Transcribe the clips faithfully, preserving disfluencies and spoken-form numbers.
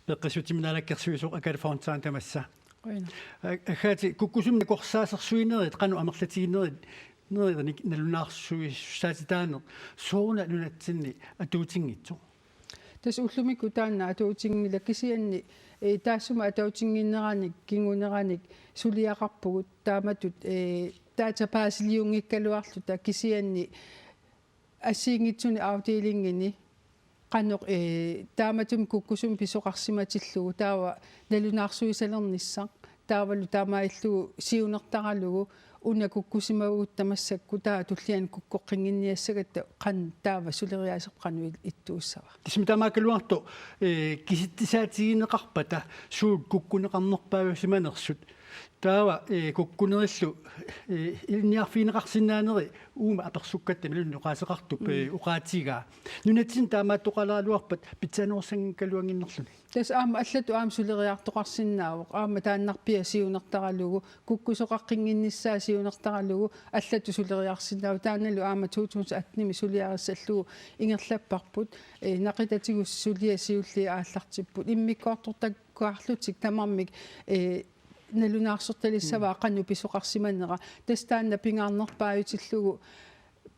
Peqqissutsimik naalakkersuisoq Agathe Fontain tamassa. Qujanaq. Aa, Agathe, kukkusumik nakorsaasersuinerit qanoq amerlatiginerit, nerinik nalunaarsuissaatitaaneq sooruna nunatsinni atuutinngitsoq? Tassa ullumikkut taanna atuutinngilaq kisianni, ee, taassuma atuutinnginneranik kinguneranik suliaqarpugut taamatut, ee, databaseiliunngikkaluarluta kisianni assigiinngitsunik afdelingini qanoq, ee, taamatut kukkusumik pisoqarsimatillugu taava nalunaarsuisalernissaq taavalu taamaalillugu siunertaralugu una kukkusimagutta massakkut taava tulliani kukkoqqinnginniassagatta qanoq taava suleriaaseq qanoq il-, ittuussava. Tassami taamaakkaluartoq, ee, kisitsisaatigineqarpata suut kukkuneqarnerpaajusimanersut. Taava, ee, kukkunerillu, ee, ilinniarfigineqarsinnaaneri uuma apersukkatta imaluunniit oqaaseqartup, ee, oqaatigaa. Nunatsinni taamaattoqaraluarpat pitsaanerussanngikkaluannginnerluni. Tassa aamma allatut aamma suleriartoqarsinnaavoq. Aamma taannarpiaq siunertaralugu, kukkusoqaqqinnginnissaa siunertaralugu, allatut suleriarsinnaavoq. Taannalu aamma to tusind atten-imi suliarissallugu ingerlapparput. Ee, naqitatigut suliat siulliit aallartipput. Immikkoortortakkaarlutik tamarmik, ee, nalunaarsortalissavaa qanoq pisoqarsimanera. Tassa taanna pingaarnerpaajutillugu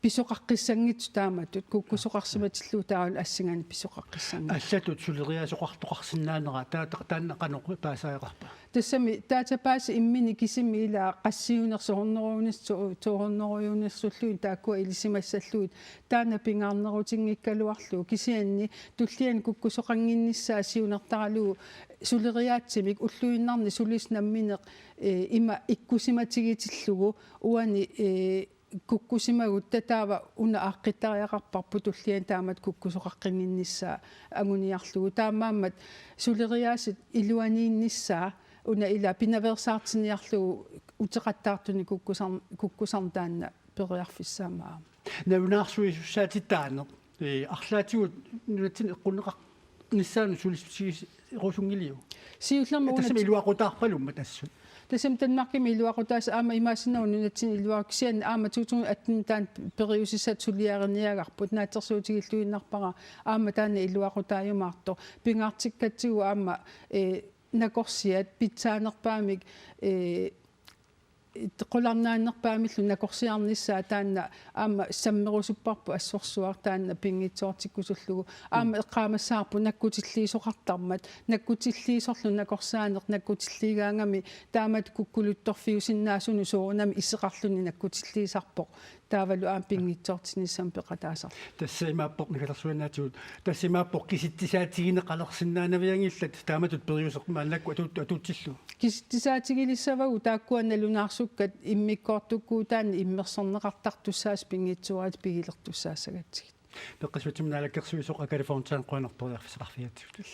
pisoqaqqissanngitsoq taamatut, kukkusoqarsimatillugu taavalu assinganik pisoqaqqissanngitsoq. Allatut suleriaasoqartoqarsinnaanera, taa-, ta-, taanna qanoq paasariaqarpa? Tassami database imminni kisimi ilaa qassiunersoq, hundredeuners-, to-, to hundredeunnersulluunniit taakkua ilisimassallugit taanna pingaarnerutinngikkaluarlugu kisianni tulliani kukkusoqannginnissaa siunertaralugu suleriaatsimik ulluinnarni sulisut nammineq, ee, ima ikkusimatigitillugu uani, ee, kukkusimagutta taava una aaqqittariaqarparput tulliani taamatut kukkusoqaqqinnginnissaa anguniarlugu. Taamaammat suleriaaseq iluaniinnissaa una ilaa pinaveersaartinniarlugu uteqattaartunik kukkusar-, kukkusarneq taanna periarfissaammat aamma. Nalunaarsuisussaatitaaneq, ee, arlaatigut nunatsinni eqqunneqarnissaanut sulissutigiserusunngiliuk? Siullermik una... Tassami iluaqutaarpalummat assut. Tassami Danmarkimi iluaqutaasut aamma imaassinnaavoq nunatsinni iluaqutaasut kisianni aamma to tusind atten taanna periusissat suliariniagarput naatsorsuutigilluinnarpara aamma taanna iluaqutaajumaartoq. Pingaartikkatsigu aamma, ee, nakorsiat pitsaanerpaamik, ee, qularnaannerpaamillu nakorsiarnissaa taanna aamma sammerusupparput assorsuaq taanna pinngitsoortikkusullugu. Aamma eqqaamassavarput nakkutilliisoqartarmat, nakkutilliisorlu nakorsaaneq nakkutilliigaangami taamatut kukkuluttorfiusinnaasunut soorunami iseqarluni nakkutilliisarpoq. Taavalu aamma pinngitsoortinnissamut peqataasarpoq. Tassa imaappoq nakalersuannaatigut, tassa imaappoq kisitsisaatigineqalersinnaanavianngillat taamatut periuseq maannakkut atuut-, atuutsillugu. Kisitsisaatigilissavarput taakkua nalunaarsukkat immikkoortukkuutaanni immersorneqartartussaasut pinngitsooratik pigilertussaassagatsigit. Peqqissutsimik naalakkersuisoq Agathe Fontain, qujanaq periarfissaqarfigigatsigut.